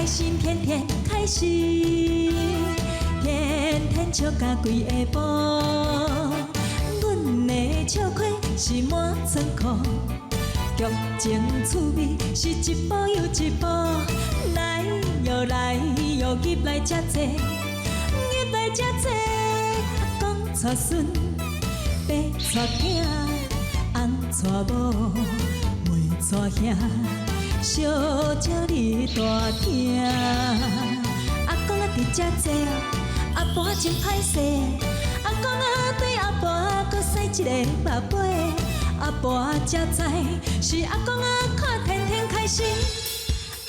心，天天開心，天天笑甲規下晡。阮的笑虧是滿倉庫，劇情趣味是一步又一步。來喲來喲，入來遮濟，入來遮濟。阿公娶孫，爸娶囝，翁娶某，妹娶兄。小招你大聽，阿公啊佇遮坐，阿婆真歹勢。阿公啊對阿婆閣使一个目尾，阿婆才知是阿公啊看天天開心，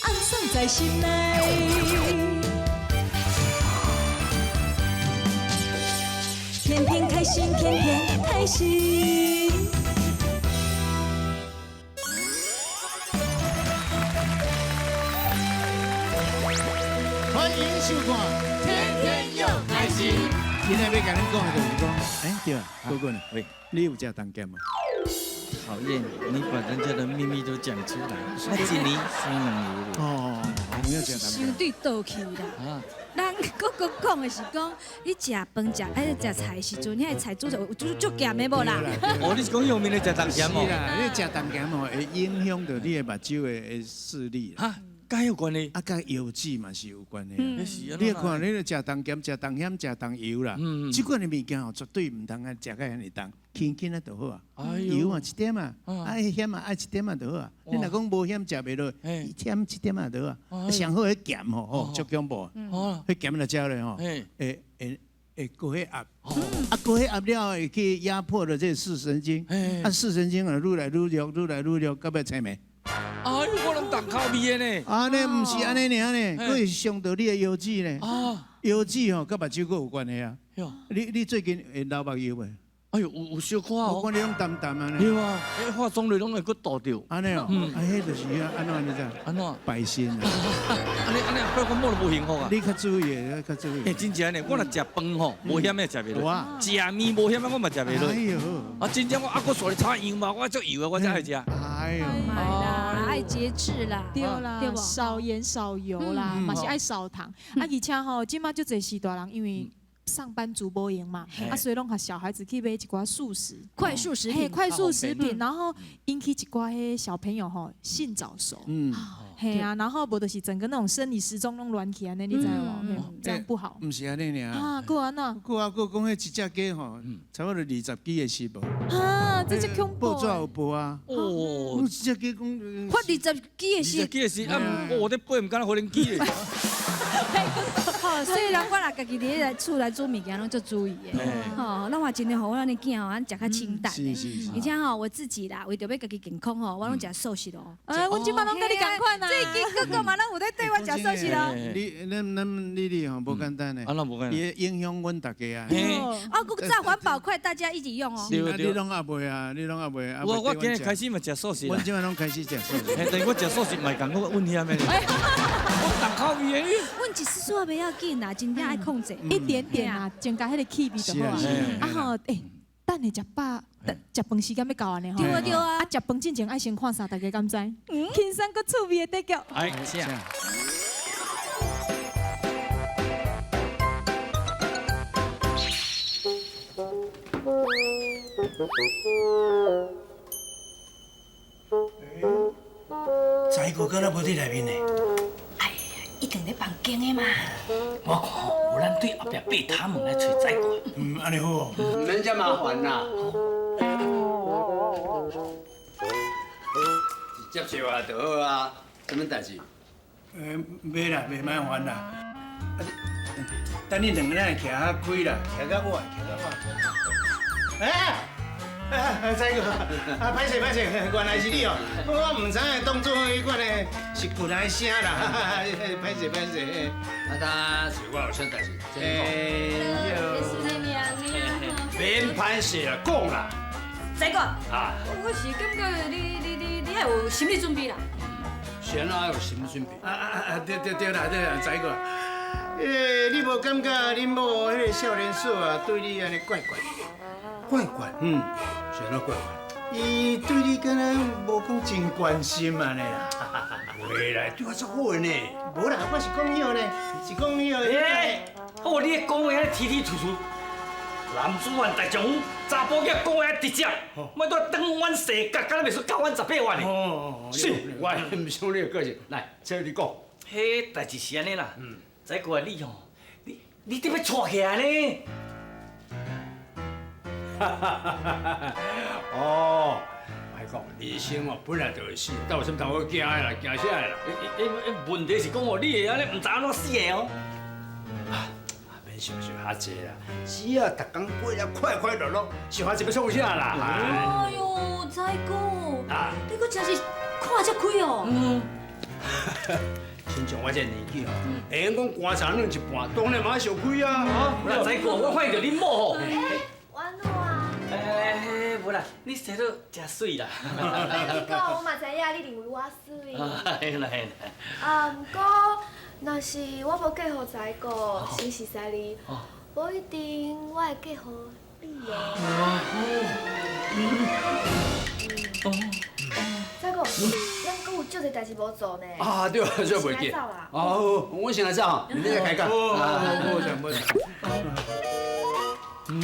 暗爽在心內。天天開心，天天開心。歡迎收看《天天又開心》。今天欲共恁講的就是講，欸，對啊，哥哥呢？喂，你有食重鹹無？討厭，你把人家的秘密都講出來。我一年生兩個。哦，你有食重鹹。相對倒去啦。啊。人閣閣講的是講，你食飯食哎食菜的時陣，遐菜煮煮煮足鹹的無啦？哦，你是講用面咧食重鹹哦？是啦，你食重鹹哦，會影響到你的目睭的視力。哈，佮有關係？啊，佮腰子嘛是有關係。你看，你咧食重鹹、食重鹹、食重油啦，這款的物件吼，絕對毋通啊食甲遐爾重，輕輕仔就好啊。油嘛一點啊，愛鹹嘛愛一點仔就好啊。你若講無鹹食袂落，鹹一點仔就好啊。上好彼鹹吼，吼足恐怖。彼鹹若食咧吼，會會會高血壓。啊，高血壓了後會去壓迫了這個視神經，啊，視神經啊，愈來愈弱，愈來愈弱，到尾青盲。哎呦，我攏重口味的呢！啊，呢毋是按呢爾呢，閣會傷著你的腰子呢。腰子吼，佮目睭閣有關係啊。你最近會流目油袂？哎呦，有小可哦。我看你攏澹澹按呢。對啊，彼化妝落攏會閣倒著。按呢哦，啊，彼就是啊，按怎你知？按怎？敗心啊！按呢按呢，不過我某都無幸福啊。你較注意，較注意。欸，真正呢，我若食飯吼，無鹹的食袂落；食麵無鹹的，我嘛食袂落。哎呦！啊，真正我啊，閣煞咧炒油嘛，我足油的，我才愛食。哎呦！愛節制啦，對啦，少鹽少油啦，嘛是愛少糖。啊，而且吼，這馬足濟序大人，因為上班族無閒嘛，啊，所以攏予小孩子去買一寡速食、快速食品、快速食品，然後引起一寡彼小朋友吼性早熟，嘿啊，然後無就是整個那種生理時鐘攏亂起按呢，你知無？這樣不好。毋是按呢爾。啊，閣按怎？閣啊，閣講彼一隻雞吼，差不多20幾個是無？啊，這足恐怖。報紙有報啊。哦。一隻雞講。發20幾個是。20幾個是啊，我咧飛毋敢若無人機咧。吼，所以人我若家己佇咧厝內煮物件，攏足注意的。吼，咱嘛盡量予阮的囝吼，咱食較清淡。是是是。而且吼，我自己啦，為著欲家己健康吼，我攏食素食咯。哎，阮這擺攏佮你仝款啊。最近哥哥嘛，攏有咧對我食素食咯。你、咱、咱、你、你吼，無簡單的。啊，那無簡單。伊影響阮大家啊。啊，閣早環保筷，大家一起用哦。你攏猶未啊？你攏猶未？我今日開始嘛食素食。阮這擺攏開始食素食。但我食素食嘛會共我阮遐的。我重口味的。阮一絲絲仔袂要緊啦，真正愛控制一點點啊，增加彼個氣味就好啊。啊吼，欸，等下食飽，食飯時間欲到按呢吼。對啊對啊。啊，食飯進前愛先看啥？大家敢知？輕鬆閣趣味的短劇。哎，請。財哥敢若無佇內面呢？一定咧房間的嘛。我看吼，無咱對後壁爬塔門來揣財哥。嗯，按呢好哦。毋免遮麻煩啦。直接受啊就好啊，啥物代志？袂啦，袂麻煩啦。啊，等你兩个人徛較開啦，徛較晚，徛較晚。哎！啊，財哥，啊，歹勢歹勢，原來是你哦！我毋知影當作彼款的是舊來聲啦，歹勢歹勢。啊，他是我有啥代志？哎免歹勢啦，講啦。財哥，啊，我是感覺你愛有心理準備啦。是按怎愛有心理準備？啊啊啊！對對對啦對啦，財哥，欸，你無感覺恁某彼個少年嫂啊，對你按呢怪怪？怪怪，嗯，是按怎怪怪？伊對你敢若無講真關心按呢啦。袂啦，對我足好的呢。無啦，我是講彼個呢，是講彼個。欸，哦，你講話按呢提提吐吐，男子漢大丈夫，查埔囝講話遐直接，莫拄轉彎踅角，敢若袂輸九彎十八彎的。是，我毋想你的個性，來，請你講。彼代誌是按呢啦，財哥啊，你吼，你得欲娶起來呢？哦，莫講，人生哦本來就會死，但有啥物通好驚的啦？驚啥的啦？問題是講哦，你會按呢毋知按怎死的哦。免想想遐濟啦，只要逐工過得快快樂樂，想遐濟欲創啥啦？哎喲，財哥，你閣真是看遮開哦。嗯。親像我這年紀吼，會用講棺材軟一半，當然嘛愛想開啊！哈，財哥，我發現著恁某吼。欸，欸，無啦，你生得誠媠啦。你講，我嘛知影你認為我媠。嘿啦嘿啦。啊，毋過，若是我無嫁予財哥，先熟似你，無一定我會嫁予你哦。哦。財哥，咱閣有足濟代誌無做呢。啊，對啊，這袂記。哦，我先來走，你來開講。無錯無錯。嗯，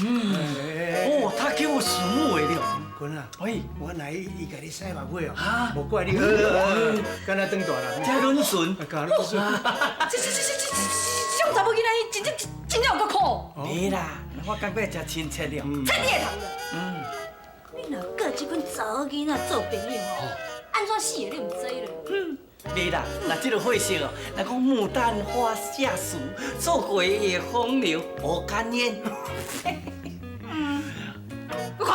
哦，他叫我死木為了。君啊，喂，原來伊共你洗目尾哦，無怪你，敢若長大人。遮潤順，加潤順。這種查某囡仔，真正真正有夠苦。袂啦，我感覺誠親切了。切你的頭！嗯。你若佮這款查某囡仔做朋友吼，按怎死的你毋知咧。嗯。袂啦，若這个貨色哦，若講牡丹花下俗，做過的風流無甘願。嗯，你看。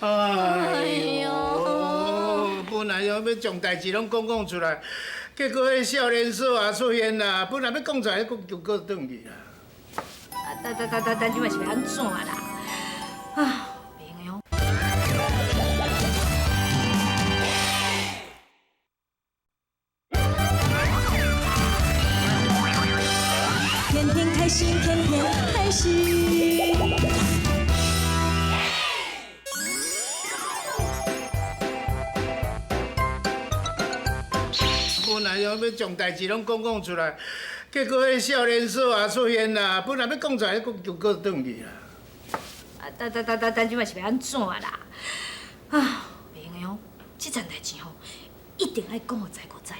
哎喲，本來想欲將代誌攏講講出來，結果彼少年嫂也出現啦。本來欲講出來，閣又閣轉去啦。啊，等等等等等，這擺是欲按怎啦？啊！天天開心，天天開心。本來想欲將代誌攏講講出來，結果彼少年嫂也出現啦。本來欲講出來，閣又閣轉去啦。啊，等等等等等，這擺是欲按怎啦？啊，袂用的哦，這層代誌吼，一定愛講予財哥知。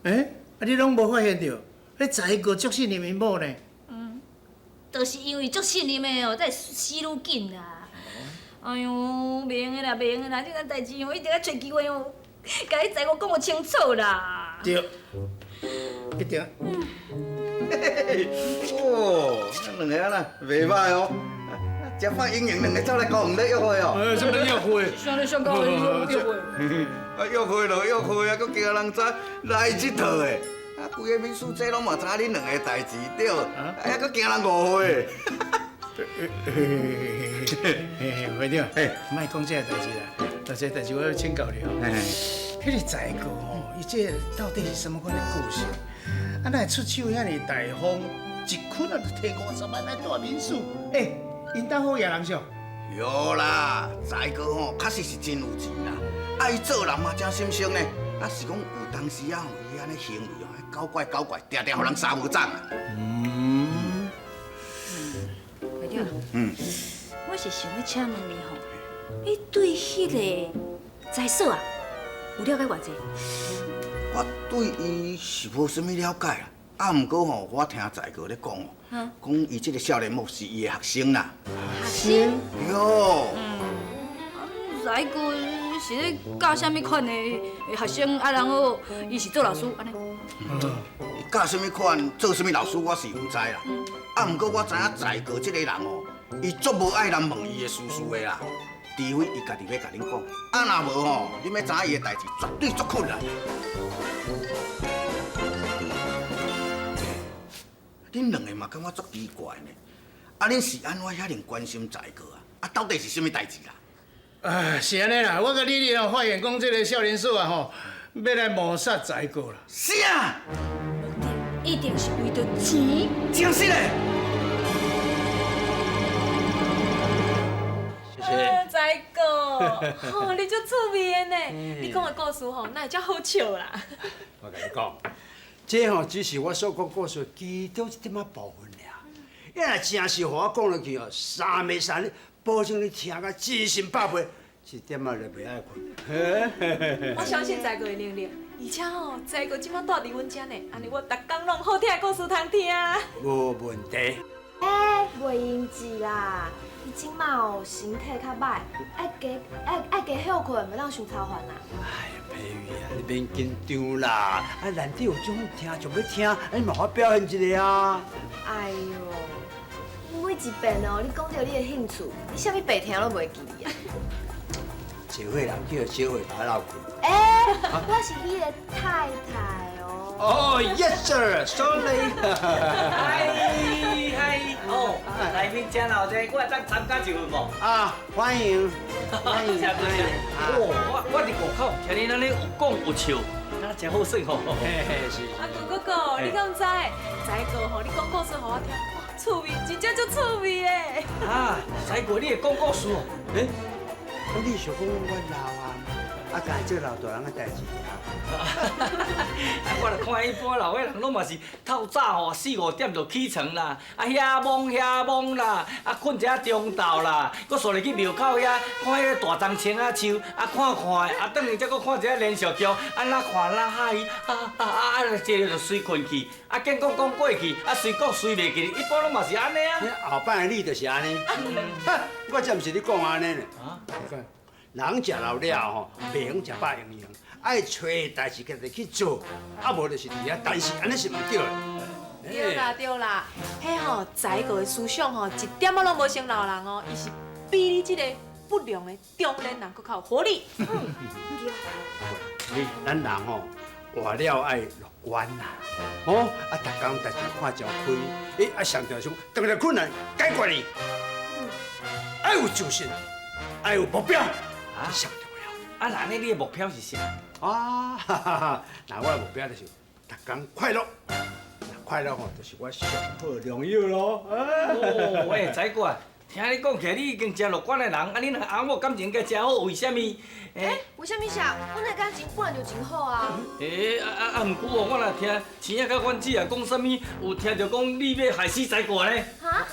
欸？啊，你攏無發現著？彼財哥足信任𪜶某呢。嗯，就是因為足信任的哦，才會死愈緊啦。哎喲，袂用的啦，袂用的啦，這件代誌哦，一定愛揣機會哦，共彼財哥講予清楚啦。對，一定。哦，兩个啊啦，袂歹哦。食飯英雄兩个走來公園咧約會哦。欸，啥物約會？啥咧？啥講約會？啊，約會就約會啊，閣驚人知來這套的。啊，規個民宿這攏嘛知恁兩个代誌對，啊，閣驚人誤會。會長，莫講這个代誌啦，這個代誌我欲請教你哦。彼个財哥吼，伊這到底是啥物款的個性？啊，哪會出手遐爾大方，一困啊就提50萬來住民宿？欸，𪜶兜好野人少？有啦，財哥吼確實是真有錢啦，啊，伊做人嘛誠心善呢，啊是講有當時啊，伊按呢行為哦，搞怪搞怪，定定予人三無掌啊。嗯。會長。嗯。我是想欲請問你吼，你對彼个財嫂啊，有了解偌濟？我對伊是無啥物了解啦，啊，毋過吼，我聽財哥咧講哦，講伊這个少年某是伊的學生啦。學生？喲。財哥是咧教啥物款的學生？啊，然後伊是做老師按呢？伊教啥物款，做啥物老師，我是毋知啦。啊，毋過我知影財哥這个人哦，伊足無愛人問伊的私事的啦，除非伊家己欲共恁講。啊，若無吼，恁欲知影伊的代誌，絕對足困難。恁兩个嘛感覺足奇怪呢？啊，恁是按怎遐爾關心財哥啊？啊，到底是啥物代誌啦？啊，是按呢啦，我佮你哦發現講這个少年嫂啊吼，欲來謀殺財哥啦。啥？一定是為著錢。真實嘞！謝謝。财哥，吼，你足趣味的呢！你讲的故事吼，哪会遮好笑啦？我共你讲，这吼只是我所讲故事其中一点仔部分尔。你若真是予我讲落去哦，三暝三日，保证你听甲精神百倍，一点仔就袂爱睏。我相信财哥的能力，而且吼，财哥这马蹛伫阮遮呢，按呢我逐工拢有好听的故事通听。无问题。欸，袂用济啦，伊这马哦身体较歹，爱加爱爱加歇睏，袂当伤操烦啦。哎呀，佩玉啊，你免紧张啦，啊，难得有这种听就欲听，啊，你嘛予我表现一下啊。哎哟，每一遍哦，你讲著你的兴趣，你啥物白听拢袂记啊。社会人叫小会头闹困。欸，我是你的太太哦。哦，Yes sir，sorry。嗨嗨，哦，来宾真闹热，我会当参加一份无？啊，欢迎，欢迎，欢迎。哦，我伫外口听你按呢有讲有笑，敢若真好耍吼。嘿嘿，是。啊，哥哥哥，你敢知？财哥吼，你讲故事予我听，哇，趣味，真正足趣味的。啊，财哥，你会讲故事哦？欸，你想讲我老啊？啊，干做老大人的代志啊！啊，我著看一般老岁人拢嘛是透早吼四五点就起床啦，啊遐摸遐摸啦，啊睏一下中昼啦，阁煞入去庙口遐看彼个大樟青仔树，啊看看，啊转去才阁看一下连续剧，啊哪看哪哈伊，啊啊啊啊，坐就随睏去，啊见讲讲过去，啊随讲随袂记，一般拢嘛是按呢啊。后摆的你就是按呢，我这毋是咧讲按呢呢。啊。人食老了吼，袂用食饱闲闲，爱揣代志家己去做，啊无就是伫遐等死，按呢是毋对的。对啦对啦，彼吼财哥的思想吼，一点仔拢无像老人哦，伊是比你这个不良的中年人阁较有活力。嗯，对。咱人吼活了爱乐观啦，吼啊，逐工代志看诚开，欸啊上重要是讲，当个困难解决伊，爱有自信，爱有目标。啊，上重要！啊，那你的目标是啥？啊，哈哈哈！那我的目标就是逐工快乐，快乐吼，就是我上好的良药咯。哦，欸，财哥啊，听你讲起来，你已经诚乐观的人，啊，你两个翁某感情应该诚好，为啥物？欸，为啥物啥？阮的感情本来就真好啊。欸，啊，毋过哦，我若听钱仔佮阮姊啊讲啥物，有听著讲你欲害死财哥呢？哈？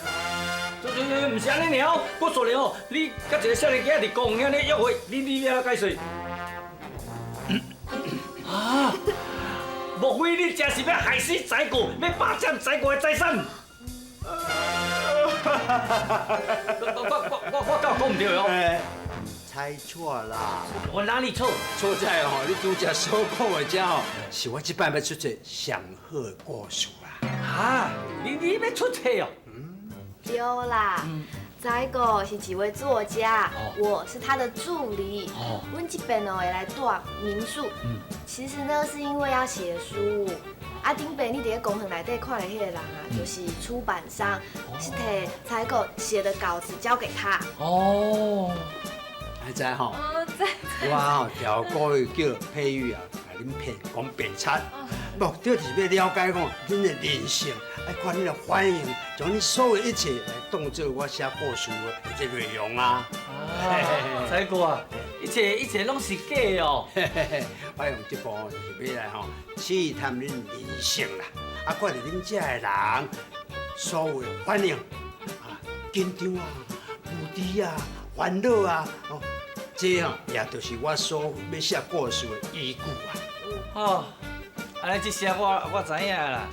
对对对，毋是按呢尔哦，我说咧哦，你佮一个少年囝伫公园咧约会，你欲按怎解释？啊？莫非你真是欲害死财哥，欲霸占财哥的财产？我敢有讲毋对哦？猜错啦！我哪里错？错在吼，你拄才所讲的这吼，是我这摆欲出册上好的故事啦。啊？你欲出册哦？对啦，财哥是一位作家，我是他的助理。阮这边哦会来住民宿，其实呢是因为要写书。啊，顶摆你伫咧公园内底看的彼个人啊，就是出版商，是提财哥写的稿子交给他。哦，还知吼？知。我吼调故意叫佩玉啊，共恁骗讲白贼，目的就是欲了解讲恁的人性，爱看恁的反应，将恁所有一切来当做我写故事的这内容啊。财哥啊，一切一切拢是假的哦。我用这部就是欲来吼试探恁人性啦，啊，看著恁遮的人所有的反应，啊，紧张啊，无知啊，烦恼啊，哦，这吼也就是我所欲写故事的依据啊。哦，按呢这声我知影啦。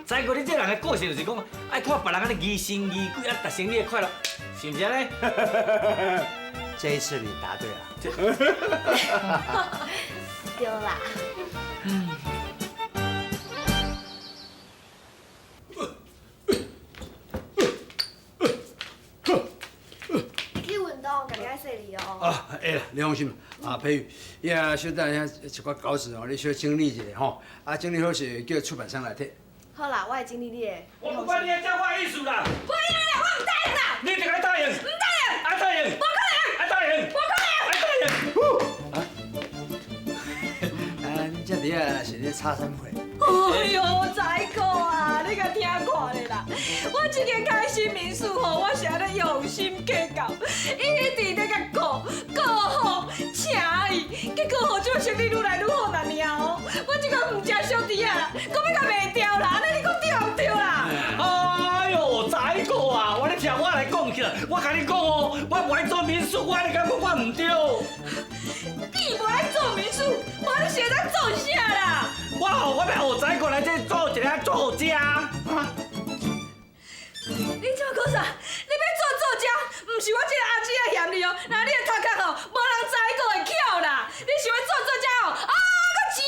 财哥，你这人的个性就是讲，爱看别人按呢疑神疑鬼，啊，达成你的快乐，是毋是按呢？这一次你答对了。对啦。你去运动，家己爱细腻哦。啊，会啦，你放心。啊，佩玉，遐小等遐一寡稿子哦，你小整理一下吼。啊，整理好势，叫出版商来提。好啦，我会整理你的。我不管你爱照我意思啦。不要啦，我毋答应啦。你著爱答应。毋答应。爱答应。无可能。爱答应。无可能。爱答应。啊，恁这伫遐是咧吵啥货？哦，哎呦，财哥啊，你共听看咧啦！我這間開新民宿吼，我是按呢用心計較，一直咧共顧顧好，請伊，結果吼，這擺生意愈來愈好爾哦。我這個毋食小豬仔啦，閣欲共賣掉啦，按呢你講對毋對啦？哎呦，財哥啊，我你聽我來講起來，我共你講哦，我無愛做民宿，我你感覺我毋對。你無愛做民宿，無你是會當做啥啦？我吼，我欲予財哥來這做一個作家。你這麼講啥？你欲做作家，毋是我這個阿姊仔嫌你哦，若你的頭殼吼，無人財哥會巧啦。你想欲做作家哦？啊，閣真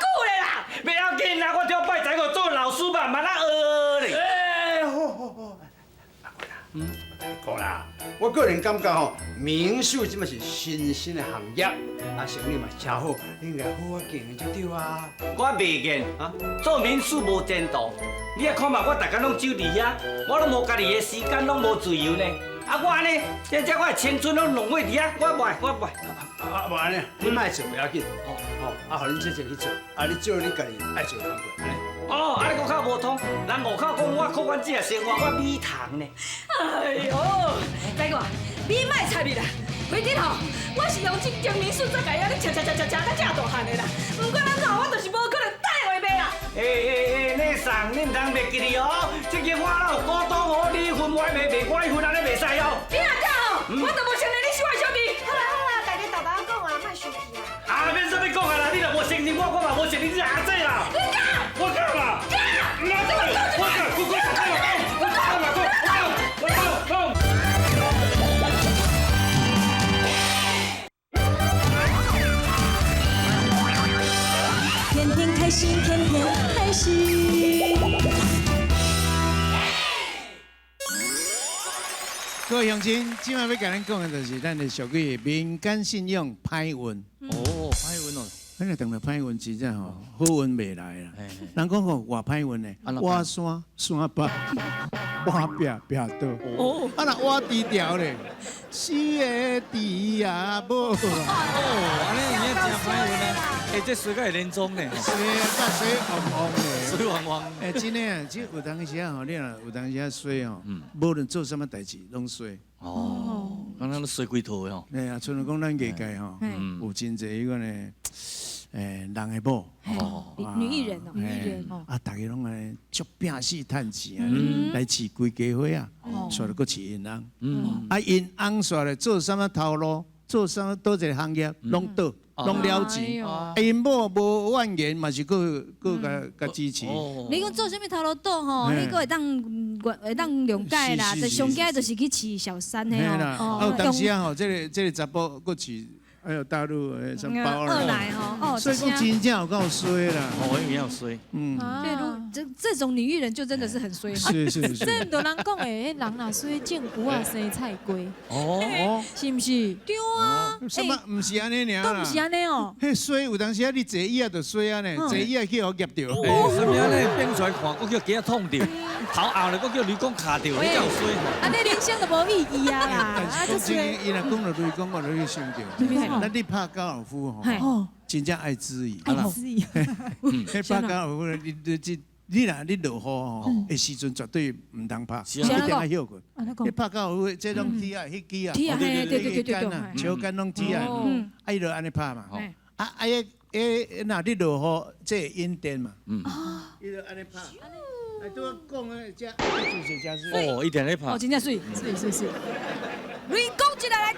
久咧啦！袂要緊啦，我跳拜財哥做老師嘛，慢慢學咧。欸，好好好，講啦，我個人感覺吼，民宿這嘛是新興的行業，啊，生意嘛誠好，應該好好經營才對啊。我袂見啊，做民宿無前途。你啊看嘛，我逐工攏守佇遐，我攏無家己的時間，攏無自由呢。啊，我按呢，這我的青春攏浪費佇遐，我袂，我袂。啊，無按呢，你莫做袂要緊，哦哦，啊，予恁姐姐去做，啊，你做你家己愛做的工課，按呢。哦，按呢閣較無通，人外口講我靠阮這生活，我米蟲呢。哎呦，財哥，你莫插入啦。反正吼，我是用這間民宿做家己，你食食食食食到這大漢的啦。毋管按怎，我就是無可能答應話賣啦。欸欸欸，你送你毋通袂記哩哦。這間我哪有股東哦，你分我賣，賣我一份，按呢袂使哦。你若敢吼，我就無承認你是我的小弟。好啦好啦，大家沓沓講啊，莫生氣啊。啊，免啥物講啊啦，你若無承認我，我嘛無承認你阿姐啦。你敢？我敢啦！敢！我敢！我敢！我敢！我敢！我敢！我敢！天天開心，天天開心。各位鄉親，這擺欲共恁講的就是咱的俗語民間信仰歹運。哦，歹運哦。咱若當著歹運，真正吼好運袂來啦。人講吼，偌歹運呢？倚山山北，倚壁壁倒。哦。啊，若倚豬條咧，死的豬也無。哦，按呢有影真歹運啊！欸，這衰甲會連莊呢。衰啊，甲衰汪汪的。衰汪汪。欸，真的啊，這有當時啊吼，你若有當時啊衰吼，無論做啥物代誌攏衰。哦，敢若攏衰規套的吼。嘿啊，像講咱藝界吼，有真濟彼款的，人的某，女藝人哦，女藝人哦，啊，逐家攏按呢足拚死趁錢啊，來飼規家伙啊，煞來閣飼𪜶翁，啊，𪜶翁煞來做啥物頭路，做啥物佗一個行業，攏倒，攏了錢，啊，𪜶某無怨言，嘛是閣閣共共支持。你講做啥物頭路倒吼，彼個會當會當諒解啦，就上驚就是去飼小三的哦。啊，有當時啊吼，這個查埔閣飼。還有大陸的什麼包二奶吼，所以講真正有夠衰啦，哦，有影衰，嗯，這這種女藝人就真的是很衰。是是是。這毋著人講的，彼人若衰種龜仔生菜瓜，哦，是毋是？對啊。什麼？毋是按呢爾都毋是按呢哦。彼衰有當時啊，你坐椅仔就衰啊呢，坐椅仔去予夾著。欸，啥物按呢變出來看，閣叫雞仔捅著，頭後咧閣叫雷公卡著，你才有衰。按呢人生就無意義啊啦。但是講真，伊若講著雷公，我就去想著。咱咧拍高爾夫吼，真正愛注意。愛注意。彼拍高爾夫，你若你落雨吼，的時陣絕對毋通拍，一定愛歇困。你拍高爾夫，這攏鐵仔，彼支啊，對對對對，球桿攏鐵仔，啊，伊就按呢拍嘛。啊啊，彼彼若你落雨，這會引電嘛。伊就按呢拍。啊，拄仔講的這就是真媠。哦，伊定咧拍。哦，真正媠，媠媠媠。雷公一來來。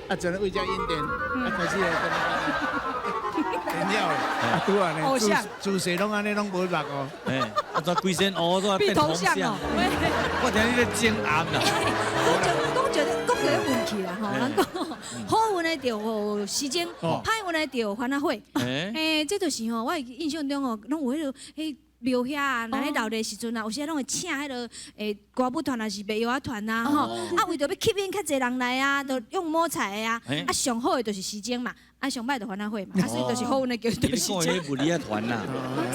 啊，就為遮引電，啊開始來電了，啊拄按呢，姿勢攏按呢攏無落哦。哎，啊怎規身烏都變頭像哦。我聽你咧整暗啦。講講著運氣啦吼，人講好運的著時鐘，歹運的著番仔火。欸，這就是吼，我印象中吼，攏有彼个彼廟遐啊，若咧鬧熱時陣啊，有時攏會請彼个歌舞團，抑是白藥仔團啊，吼，啊為著欲吸引較濟人來啊，就用摸彩的啊，啊上好的就是時鐘嘛。啊，啊，上摆就番仔火嘛，啊，所以就是好运的叫你就是讲的物理仔团啦，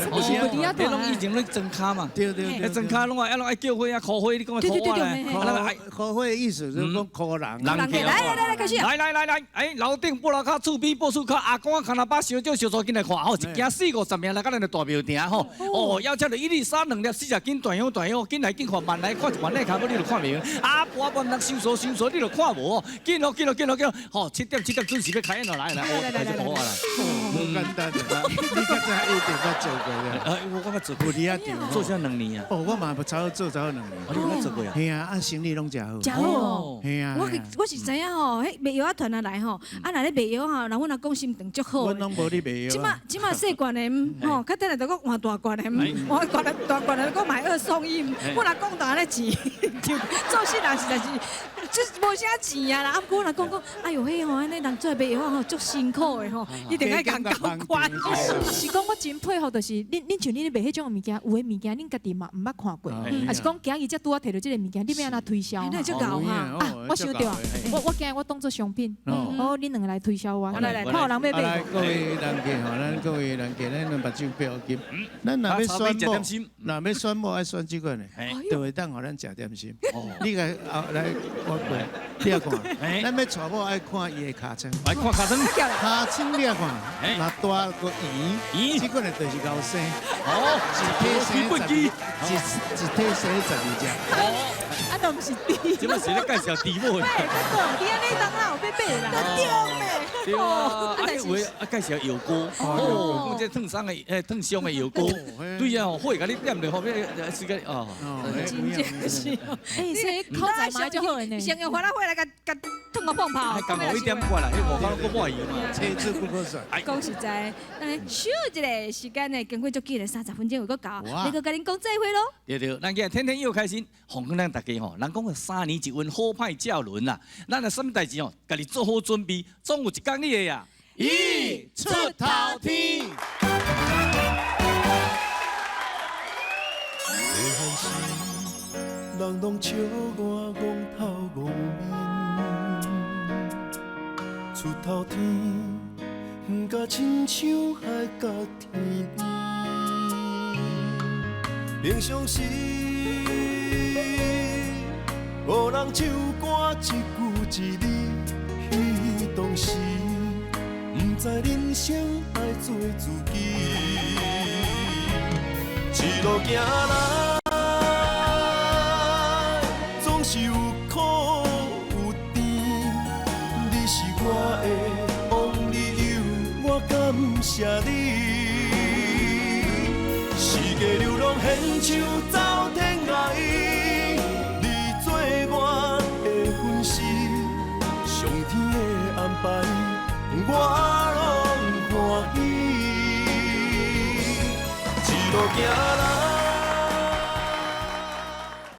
什么是物理仔团拢以前咧装卡嘛，对对对，装卡拢爱拢爱叫火啊，箍火，你讲的箍我咧，箍火的意思就是讲箍人，人来来来来，开始。来来来来，哎，楼顶布楼卡厝边布厝卡，阿公仔牵阿爸小少小组进来看，吼，一行四五十名来到咱的大庙埕吼，哦，邀请了一粒沙两粒40斤大香大香，紧来紧看，慢来看，一万里卡尾你就看袂啊，半半人收缩收缩，你就看无哦，紧哦紧哦紧哦紧哦，吼，7点7点准时要开演了，来来，哦，开始播啊啦，无简单，你较早一定捌做过啦。哎，我捌做过，物理仔场做啥两年啊？哦，我嘛差不多做差不多两年。哦，你捌做过啊？嘿啊，啊，生意拢诚好。诚好哦。嘿啊。我是知影吼，彼卖药仔团仔来吼，啊，若咧卖药吼，人阮阿公心肠足好。阮拢无咧卖药。这马细罐的，吼，较等下就阁换大罐的，换大大罐的阁买二送一。我若讲到按呢钱，做事人实在是，这无啥钱啊啦。啊，毋过我若讲讲，哎哟，彼吼按呢人做卖药吼，足辛苦的吼，一定爱共交关。是讲我真佩服，就是恁像恁咧卖彼种物件，有的物件恁家己嘛毋捌看过，抑是讲今日才拄仔提著这个物件，你欲按怎推销？那足𠢕哈！啊，我想著啊，我今日我当做商品，好，恁两个来推销我，来来，看有人欲买。来，各位人客吼，咱各位人客，咱两目睭闭紧。咱若欲选某，若欲选某爱选这款的，就会当予咱食点心。你来啊来，我过，你来看。咱欲娶某爱看伊的尻川，爱看尻川，尻川你来看，若大阁圆，这款的就是𠢕生。哦，一体生12，一体生12只。啊，都毋是猪。这摆是咧介绍猪母。对，你按呢当啊有欲买啦。对咩？对啊，啊，有的啊介绍药膏，哦，讲这烫伤的，烫伤的药膏，对啊，火共你点著后面时间哦，真正是，哎，所以口才嘛就好呢。先用番仔火来共烫个放炮。刚好一点半啦，彼外口阁满油嘛。车子不可算。讲实在，咱小一个时间呢，经过足紧的30分钟又阁到，你阁共恁讲再会咯。对对，咱今日天天又开心，奉劝咱大家吼，人讲个3年一运，好歹照轮啦。咱若啥物代志吼，家己做好准备，总有一天你会啊，一出头天。人拢笑我戆头戆面，出头天，甲亲像海角天边。平常时，予人唱歌一句一字，彼当时，毋知人生爱做自己，一路行来。总是有苦有甜，你是我的 only you，我感谢你。四界流浪，现像走。